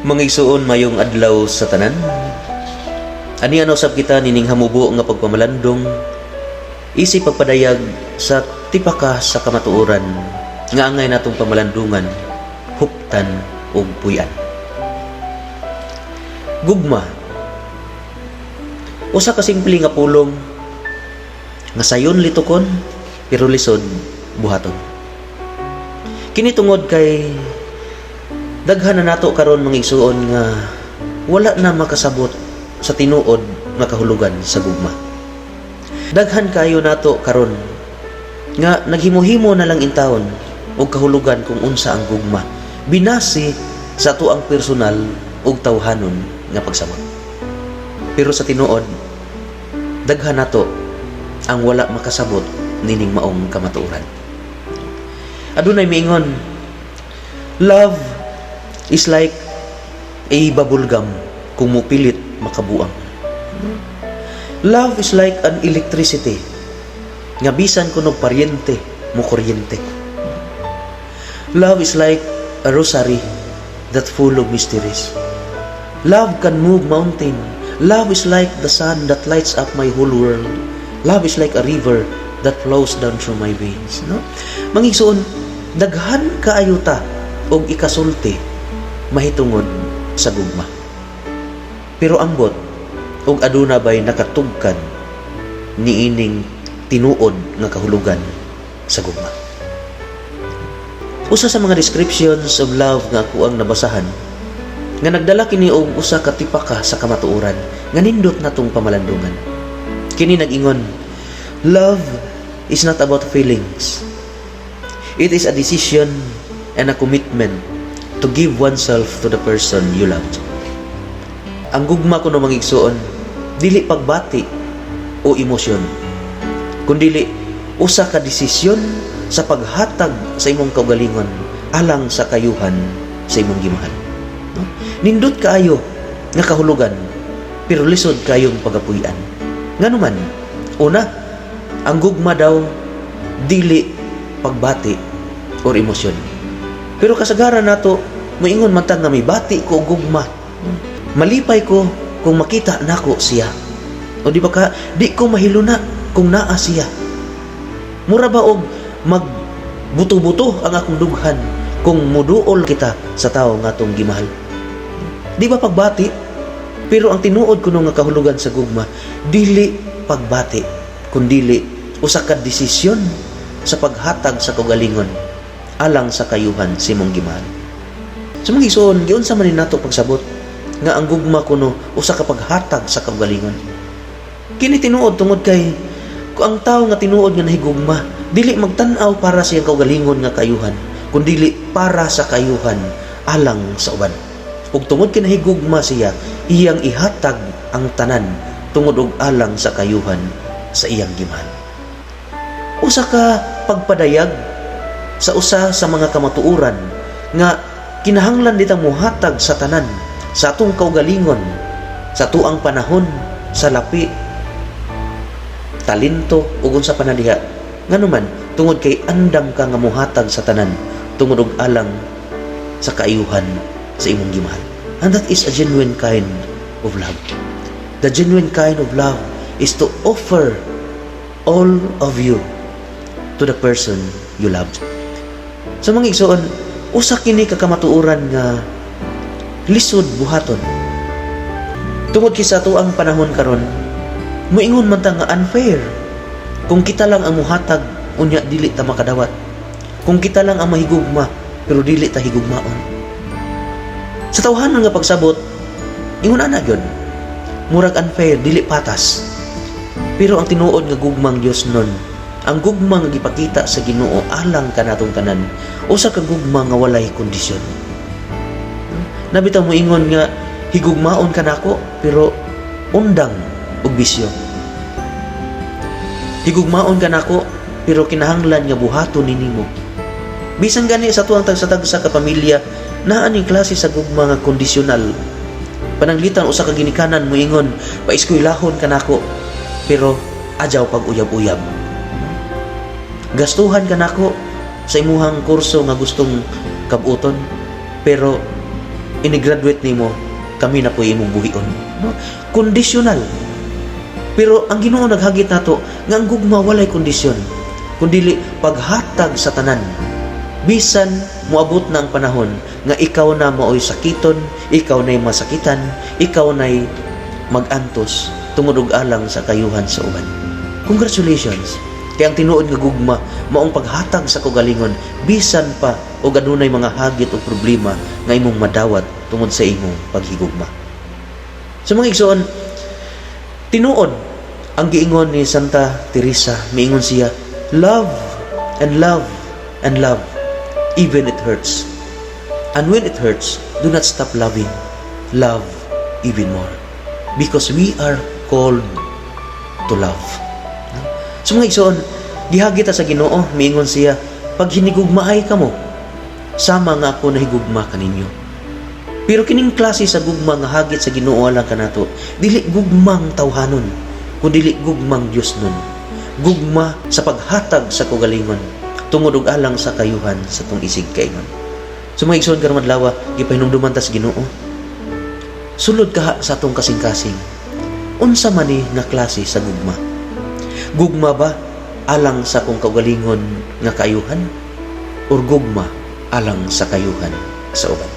Mga igsuon, mayong adlaw sa tanan. Ani ano usab kita nining hamubo nga pagpamalandong isip pagpadayag sa tipaka sa kamatuoran nga angay natong pamalandungan, huptan ug puy-an. Gugma. Usa ka simple nga pulong nga sayon litukon pero lisod buhaton. Kini tungod kay daghan na nato karon, mga igsuon, nga wala na makasabot sa tinuod nga kahulugan sa gugma. Daghan kayo nato karon nga naghimo-himo na lang intawon og kahulugan kung unsa ang gugma binase sa atoang personal ug tawhanon nga pagsabot. Pero sa tinuod, daghan nato ang wala makasabot nining maong kamatuoran. Adunay miingon, "Love is like a bubble gum, kung mupilit makabuang. Love is like an electricity nga bisan kunog paryente mo kuryente. Love is like a rosary that full of mysteries. Love can move mountain. Love is like the sun that lights up my whole world. Love is like a river that flows down through my veins." No? Mga igsuon, daghan kaayo ta og ikasulti mahitungod sa gugma. Pero ambot og aduna bay nakatugkad niining tinuod nga kahulugan sa gugma? Usa sa mga descriptions of love nga ako ang nabasahan nga nagdala kini og usa ka tipaka sa kamatuoran nga nindot natong pamalandungan. Kini nag-ingon, "Love is not about feelings. It is a decision and a commitment to give oneself to the person you loved." Ang gugma kuno, mga igsuon, dili pagbati o emosyon, kundili usa ka desisyon sa paghatag sa imong kaugalingon alang sa kayuhan sa imong gimahal. No? Nindot kaayo nga kahulugan pero lisod kayong pagapuy-an. Ngano man, una, ang gugma daw dili pagbati or emosyon. Pero kasagaran nato, moingon man ta nga mibati ko og gugma. Malipay ko kung makita nako siya. O di ba ka, di ko mahiluna kung naa siya. Mura ba og magbuto-buto ang akong dughan kung muduol kita sa tao nga atong gimahal. Di ba pagbati? Pero ang tinuod kuno nga kahulugan sa gugma, dili pagbati, kundili usa ka desisyon sa paghatag sa kaugalingon alang sa kayuhan sa imong gimahal. Sa mga igsoon, giunsa man ni nato pagsabot nga ang gugma kuno usa ka paghatag sa kaugalingon? Kini tinuod tungod kay kung ang tao nga tinuod nga nahigugma, dili magtan-aw para sa iyang kaugalingon nga kayuhan, kundili para sa kayuhan alang sa uban. Ug tungod kay nahigugma siya, iyang ihatag ang tanan tungod og alang sa kayuhan sa iyang gimahal. Usa ka pagpadayag sa usa sa mga kamatuoran nga kinahanglan ditang muhatag sa tanan sa atong kaugalingon, sa atuang panahon, sa lapi, talento ug unsa pa na diha. Ngano man, tungod kay andam ka nga muhatag sa tanan tungod og alang sa kaayuhan sa imong gimahal. And that is a genuine kind of love. The genuine kind of love is to offer all of you to the person you loved. Sa mga igsoon, usa kini ka kamatuoran nga lisod buhaton. Tungod kay sa atoang panahon karon, muingon man ta nga unfair kung kita lang ang muhatag unya dili ta makadawat. Kung kita lang ang mahigugma pero dili ta higugmaon. Sa tawhanon nga pagsabot, ingon ana gyud. Murag unfair, dili patas. Pero ang tinuod nga gugmang Dios nun, ang gugma nga gipakita sa Ginoo alang kanatong tanan, usa ka gugma nga walay kondisyon. Naa bitaw moingon nga higugmaon ka nako pero undang og bisyo. Higugmaon ka nako pero kinahanglan nga buhaton ni nimo. Bisan gani sa tuang tagsa-tagsa ka pamilya, naa ning klase sa gugma nga kondisyonal. Pananglitan usa ka ginikanan moingon, "Paeskwelahon ka nako pero ajaw pag uyab-uyab. Gastuhan ka nako sa imuhang kurso nga gustong kabuton pero Ini-graduate nimo, kami na po'y imong buhion, no? Conditional. Pero ang Ginoo naghagit nato nga ang gugma walay kondisyon, kundili paghatag sa tanan. Bisan moabot na ang panahon nga ikaw na maoy sakiton, ikaw na'y masakitan, ikaw na'y magantos tungod og alang sa kayuhan sa uban. Congratulations! Kay ang tinuod nga gugma maong paghatag sa kaugalingon bisan pa og adunay mga hagit o problema nga imong madawat tungod sa imong paghigugma. Sa mga igsoon, tinuod ang giingon ni Santa Teresa, miingon siya, "Love and love and love, even it hurts. And when it hurts, do not stop loving. Love even more. Because we are called to love." No? So mga igsoon, gihagit ta sa Ginoo, miingon siya, "Pag hinigugmaay kamo, sama nga ako nahigugma kaninyo." Pero kining klase sa gugma nga hagit sa Ginoo alang kanato, dili gugmang tawhanon, kundi gugmang Diosnon. Gugma sa paghatag sa kaugalingon tungod og alang sa kayuhan sa atong isig kaingon. So mga igsoon, karong adlaw, gipahinumduman ta sa Ginoo. Sulod kaha sa atong kasing-kasing. Unsa man ni nga klase sa gugma? Gugma ba alang sa akong kaugalingon nga kaayuhan or gugma alang sa kayuhan sa uban?